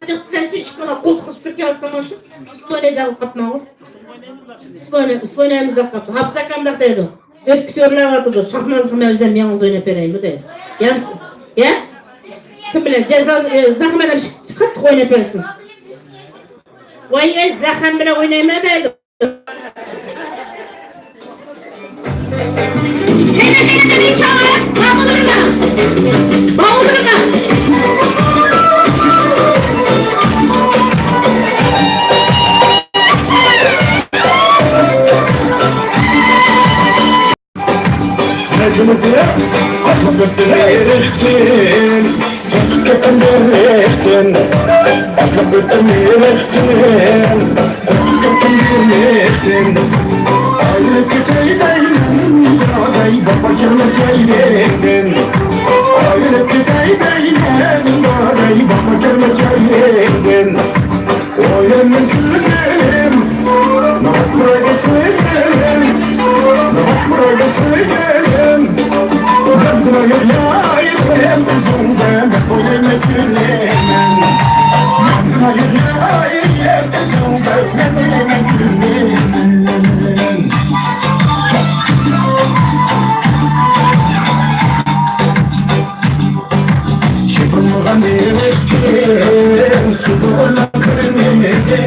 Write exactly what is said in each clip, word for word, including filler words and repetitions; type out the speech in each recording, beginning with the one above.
سەنچۇ ئىشىك بىلەن قولتۇق قىلىپ كېلىۋاتساڭ، شۇ ئۇسلۇنى دەپ قاپماڭغۇ. ئۇسلۇنى، ئۇسلۇنى ئەمىز دەپ قاپتۇ. ھاپىز ئاكام دەپ دەيدۇ. ئۆپكىسى ئۆرلەۋاتىدۇ. شاھنازغا مەن ئۆزۈم يالغۇز ئويناپ بېرەيمۇ دەيدۇ. يا، يا؟ كىم بىلەن؟ جازا، ئە، زەخمەت ئەمىش قاتتىق ئويناپ بەرسۇن. ۋاي، ئەي، زەخەم بىلەن ئوينايمەن دەيدۇ. چېپىلغان ئېرىقتىن سۇ بولۇپ كىرمىدى.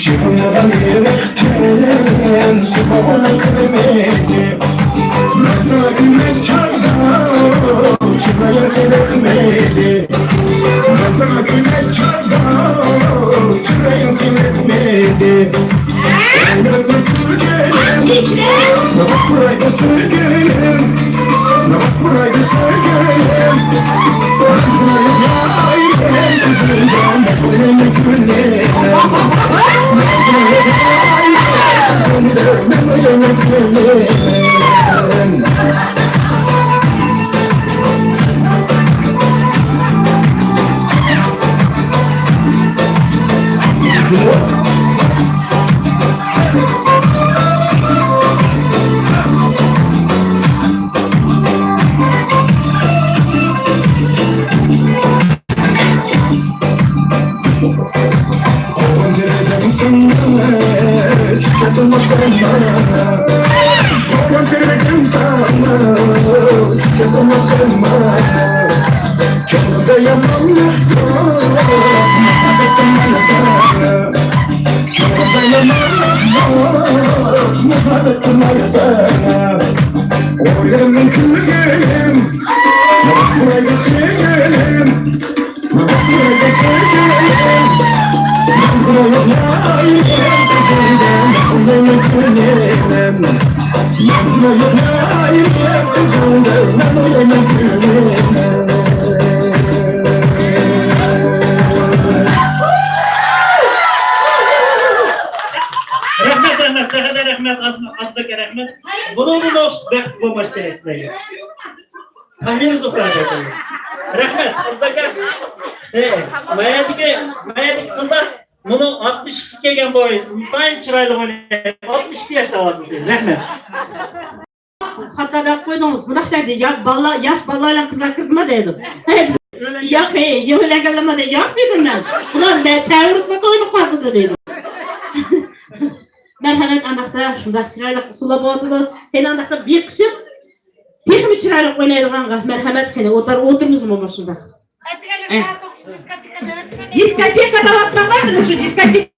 چېپىلغان ئېرىقتىن سۇ بولۇپ كىرمىدى. مەن ساڭا كۈلمەس چاغدا چىرايىڭ سېلىنمىدى. مەن ساڭا كۈلمەس چاغدا چىرايىڭ سېلىنمىدى. رەھمەت، رەھمەت، سەھەردە رەھمەت، ئابدۇكە رەھمەت. بۇنىڭدىن ئوخشاش بەخت بولماش كېرەك. تاھىر زۇھرا دەيدۇ. رەھمەت، ئابدۇكە. ئە، مايەدىكى، مايەدىكى قىزلار، مۇنۇ ئاتمىش ئىككى كەلگەن بوي، ئىنتايىن چىرايلىق ئوينايدۇ. ئاتمىش ئىككى ياشتا ئاۋازى. رەھمەت. خاتا دەپ قويدىڭىز. مۇنداق دەيدۇ، يا بالىلار، ياش بالىلار بىلەن قىزلار كىردىمۇ دەيدۇ. ياق، ھەي، يۆلەنگەنلەرمۇ دەيدۇ. ياق دېدىم مەن. بۇلار نە-، چەۋرىسىنى تويۇنۇپ قالدى دەيدۇ. مەرھەمەت، ئانداقتا شۇنداق چىرايلىق ئۇسسۇللار بولۇۋاتىدۇ. قېنى ئانداقتا بىر قىسىم تېخىمۇ چىرايلىق ئوينايدىغانغا مەرھەمەت، قېنى ئولتۇر-، ئولتۇرىمىزمۇ مۇشۇنداق؟ ئەتىگەنلىك ئەھ. سائەت توققۇز دىسكوتېكا دەۋەتمەڭ. دىسكوتېكا دەۋەتمەڭ، مۇشۇ دىسكوتېكا